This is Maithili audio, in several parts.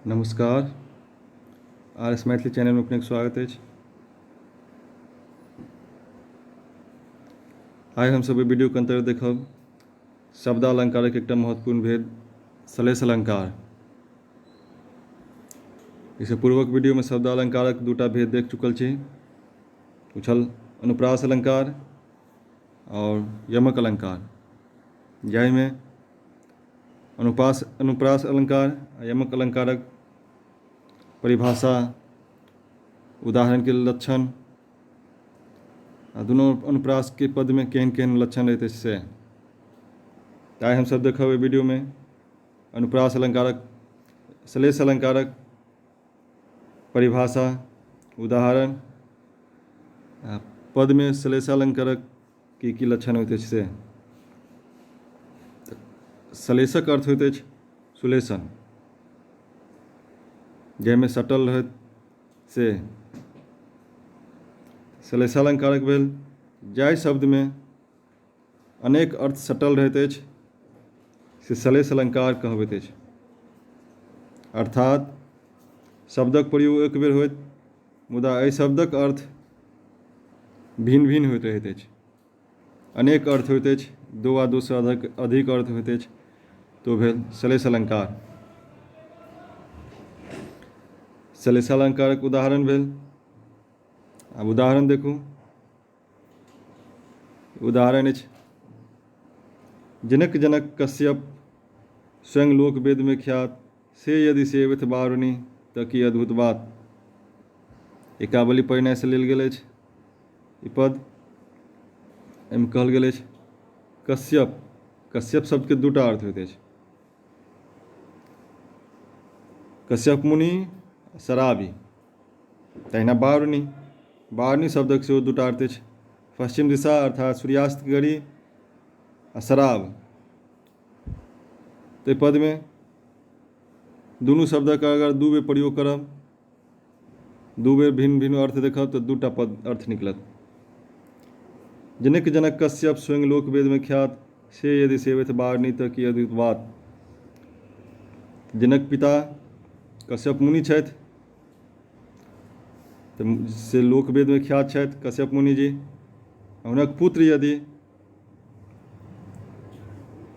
नमस्कार, आर एस मैथिली चैनलमे अपनेके स्वागत अछि। आइ हमसभ एहि वीडियोके अन्तर्गत देखब शब्दालङ्कारक एकटा महत्वपूर्ण भेद श्लेष अलङ्कार। एहिसँ पूर्वक वीडियोमे शब्दालङ्कारक दूटा भेद देख चुकल छी, ओ छल अनुप्रास अलङ्कार आओर यमक अलङ्कार, जाहिमे अनुप्रास अलङ्कार आ यमक अलङ्कारक परिभाषा, उदाहरणके लक्षण आ दुनू अनुप्रासके पदमे केहन केहन लक्षण रहैत अछि से तऽ आइ हमसभ देखब एहि वीडियोमे अनुप्रास अलङ्कारक श्लेष अलङ्कारक परिभाषा, उदाहरण आ पदमे श्लेषालङ्कारक की की लक्षण होइत अछि से। श्लेषक अर्थ होइत अछि सुलेशन, जाहिमे सटल रहत से। श्लेषालङ्कारक भेल जाहि शब्दमे अनेक अर्थ सटल रहैत अछि से श्लेष अलङ्कार कहबैत अछि। अर्थात शब्दक प्रयोग एक बेर होइत मुदा एहि शब्दक अर्थ भिन्न भिन्न होइत रहैत अछि। अनेक अर्थ होइत अछि, दू वा दूसँ अधिक अर्थ होइत अछि, तऽ ओ भेल श्लेष अलङ्कार। श्लेष अलङ्कारक उदाहरण भेल, आब उदाहरण देखू। उदाहरण अछि जनक जनक कश्यप स्वयं लोक वेदमे ख्यात, से यदि सेवथि वारुणी तऽ की अद्भुत बात। एकावली परिणयसँ लेल गेल अछि ई पद। एहिमे कहल गेल अछि कश्यप, कश्यप शब्दके दूटा अर्थ होइत अछि, कश्यप मुनि, शराबी। तहिना वारुणी, वारुणी शब्दक सेहो दूटा अर्थ अछि, पश्चिम दिशा अर्थात सूर्यास्त घड़ी आ शराब। ताहि पदमे दुनू शब्दक अगर दू बेर प्रयोग करब, दू बेर भिन्न भिन्न अर्थ देखब तऽ दूटा पद अर्थ निकलत। जनक जनक कश्यप स्वयं लोक वेदमे ख्यात, से यदि सेवथि वारुणी तऽ की अद्भुत बात। जनक पिता कश्यप मुनि छथि, तऽ से लोक वेदमे ख्यात छथि कश्यप मुनिजी। हुनक पुत्र यदि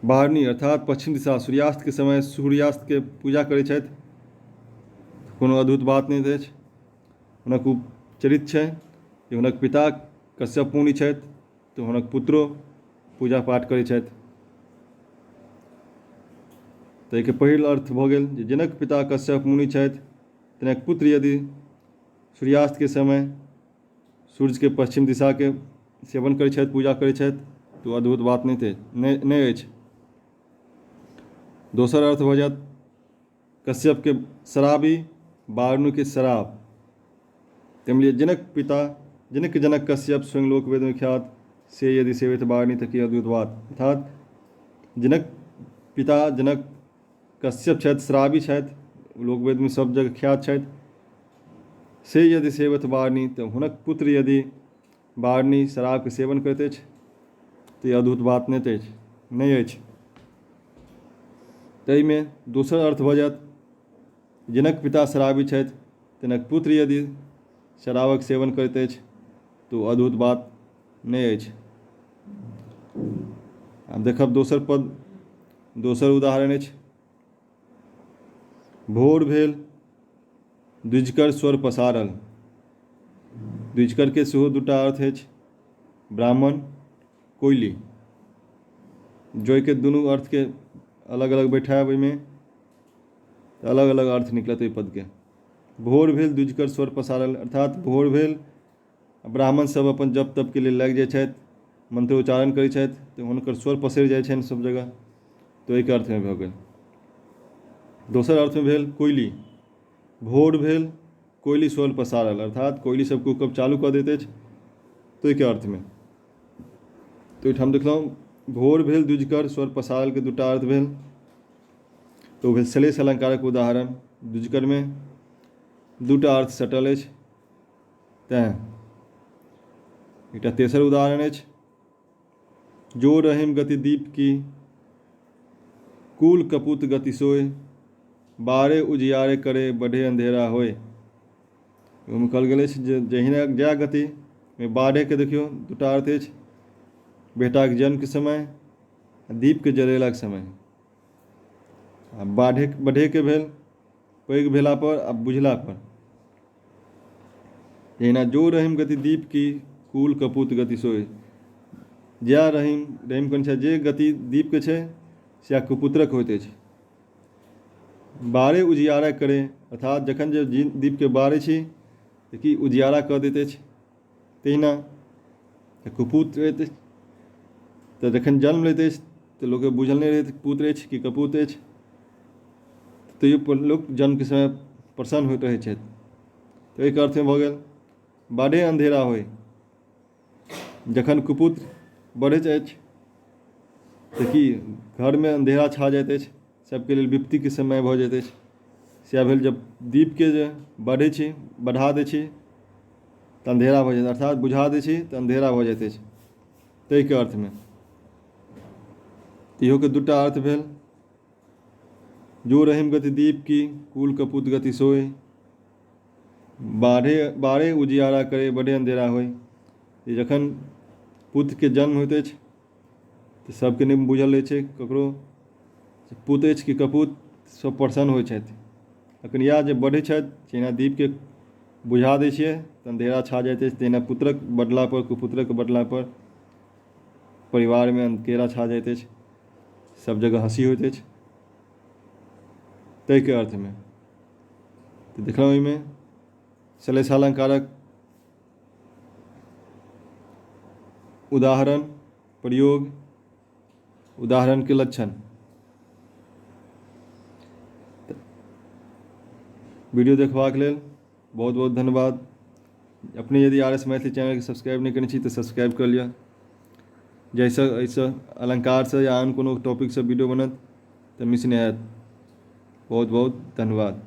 बारनी अर्थात पश्चिम दिशा सूर्यास्तके समय सूर्यास्तके पूजा करै छथि, कोनो अद्भुत बात नहि अछि। हुनक ओ चरित्र छै जे हुनक पिता कश्यप मुनि छथि तऽ हुनक पुत्रो पूजा पाठ करै छथि। ताहिके पहिल अर्थ भऽ गेल जे जनक पिता कश्यप मुनि छथि तिनक पुत्र यदि सूर्यास्तके समय सूर्यके पश्चिम दिशाके सेवन करै छथि, पूजा करै छथि तऽ ओ अद्भुत बात नहि नहि अछि। दोसर अर्थ भऽ जायत कश्यपके शराबी, वारुणके शराब। ताहि जनक पिता जनक जनक कश्यप स्वयं लोक वेदमे ख्यात, से यदि सेवित वारुणी तऽ की अद्भुत बात। अर्थात जनक पिता जनक कश्यप छथि, शराबी छथि, लोकवेदमे सब जगह ख्यात छथि, से यदि सेवत वारुणी तऽ हुनक पुत्र यदि वारुणी शराबके सेवन करैत अछि तऽ ई अद्भुत बात नहि अछि नहि अछि। ताहिमे दोसर अर्थ भऽ जायत जनक पिता शराबी छथि तिनक पुत्र यदि शराबक सेवन करैत अछि तऽ ओ अद्भुत बात नहि अछि। आब देखब दोसर पद, दोसर उदाहरण अछि भोर भेल द्विजकर स्वर पसारल। द्विजकरके सेहो दूटा अर्थ अछि, ब्राह्मण, कोइली। जोड़िके दुनू अर्थके अलग अलग बैठायब ओहिमे तऽ अलग अलग अर्थ निकलत ओहि पदके। भोर भेल द्विजकर स्वर पसारल, अर्थात भोर भेल ब्राह्मण सब अपन जप तपके लेल लागि जाइ छथि, मन्त्रोच्चारण करै छथि तऽ हुनकर स्वर पसरि जाइ छनि सब जगह, तऽ ओहिके अर्थमे भऽ गेल। दोसर अर्थमे भेल कोइली। भोर भेल कोइली स्वर पसारल, अर्थात कोइली सब कुहकब चालू कऽ दैत अछि, तऽ ओहिके अर्थमे। तऽ ओहिठाम देखलहुँ भोर भेल द्विजकर स्वर पसारलके दूटा अर्थ भेल, तऽ ओ भेल श्लेष अलङ्कारक उदाहरण। द्विजकरमे दूटा अर्थ सटल अछि, तैँ एकटा तेसर उदाहरण अछि जो रहिम गति दीप की कुल कपूत गति सोय, बारे उजियारे करे बढ़े अन्धेरा होय। ओहिमे कहल गेल अछि जे जहिना जएह गति बाढ़ेके देखियौ दूटा अर्थ अछि, बेटाके जन्मके समय आ दीपके जरेलाके समय। आ बाढ़े बढ़ेके भेल पैघ भेलापर आ बुझलापर। जहिना जो रहीम गति दीप की कुल कपूत गति सोय। जएह रहीम रहीम कहने छथि जे गति दीपके छै सएह कुपुत्रक होइत अछि। बारे उजियारा करे अर्थात जखन जे दीपके बारै छी तऽ की उजियारा कऽ दैत अछि। तहिना कुपुत्र होइत अछि तऽ जखन जन्म लैत अछि तऽ लोकके बुझल नहि रहैत पुत्र अछि कि कपूत अछि, तैयो लोक जन्मके समय प्रसन्न होइत रहै छथि। तऽ एहिके अर्थमे भऽ गेल बाढ़े अन्धेरा होइ, जखन कुपुत्र बढ़ैत अछि तऽ की घरमे अन्धेरा छा जाइत अछि, सभके लेल विपत्तिके समय भऽ जाइत अछि। सएह भेल जब दीपके जे बढ़ै छी बढ़ा दै छी तऽ अन्धेरा भऽ जाइत अर्थात बुझा दै छी तऽ अन्धेरा भऽ जाइत अछि, ताहिके अर्थमे इहोके दूटा अर्थ भेल। जो रहीम गति दीप की कुल कपूत गति सोय, बाढ़े बारे उजियारा करे बड़े अन्धेरा होय। जे जखन पुत्रके जन्म होइत अछि तऽ सभके नहि बुझल रहै छै ककरो पुत अछि कि कपूत, सभ प्रसन्न होइ छथि। लेकिन इएह जे बढ़ै छथि जहिना दीपके बुझा दै छियै तऽ अन्धेरा छा जाइत अछि, तहिना पुत्रक बढ़लापर कुपुत्रक बढ़लापर परिवारमे अन्धेरा छा जाइत अछि, सभ जगह हँसी होइत अछि, ताहिके अर्थमे तऽ देखलहुँ ओहिमे श्लेषालङ्कारक उदाहरण प्रयोग, उदाहरणके लक्षण। वीडियो देखबाक लेल बहुत बहुत धन्यवाद। अपने यदि आर एस मैथिली चैनलके सब्सक्राइब नहि कयने छी तऽ सब्सक्राइब कऽ लिअ, जाहिसँ एहिसँ अलङ्कारसँ या आन कोनो टॉपिकसँ वीडियो बनत तऽ मिस नहि हैत। बहुत बहुत धन्यवाद।